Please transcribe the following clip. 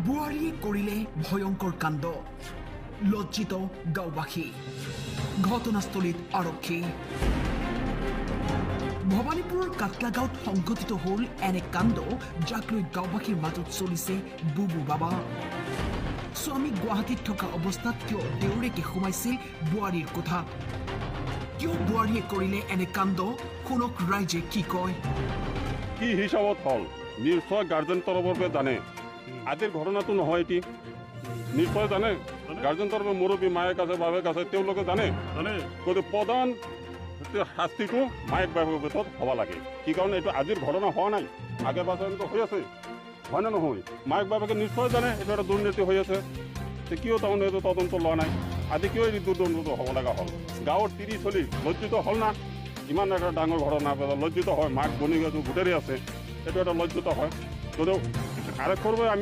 বোৱাৰীয়ে কৰিলে ভয়ংকৰ কাণ্ড। লজ্জিত গাঁওবাসী। ঘটনাস্থলীত আৰক্ষী। ভৱানীপুৰৰ কাটলা গাঁৱত সংঘটিত হ'ল এনে কাণ্ড, যাক লৈ গাঁওবাসীৰ মাজত চলিছে বুবু বাবা। স্বামী গুৱাহাটীত থকা অৱস্থাত কিয় দেউৰেকে সোমাইছিল বোৱাৰীৰ কোঠাত? কিয় বোৱাৰীয়ে কৰিলে এনে কাণ্ড? শুনক ৰাইজে কি কয়। কি হিচাপত হ'ল, নিশ্চয় গাৰ্জেন তৰফৰ পৰা জানে। আজিৰ ঘটনাটো নহয় এটি, নিশ্চয় জানে গাৰ্জেন তৰফে। মুৰব্বী মায়েক আছে, বাপেক আছে, তেওঁলোকে জানে। গতিকে প্ৰধান শাস্তিটো মায়েক বাপেকৰ ভিতৰত হ'ব লাগে। কি কাৰণ এইটো আজিৰ ঘটনা হোৱা নাই, আগে পাছে এনেকুৱা হৈ আছে, হয় নে নহয়? মায়েক বাপেকে নিশ্চয় জানে এইটো এটা দুৰ্নীতি হৈ আছে। কিয় তাৰমানে এইটো তদন্ত লোৱা নাই? আজি কিয় এই দুৰ্নীতিটো হ'ব লগা হ'ল? গাঁৱৰ তিৰি চলি লজ্জিত হ'ল না? ইমান এটা ডাঙৰ ঘটনা, লজ্জিত হয়। মাক বনি গোটেৰে আছে, এইটো এটা লজ্জিত হয়। যদিও আৰক্ষীৰ আমি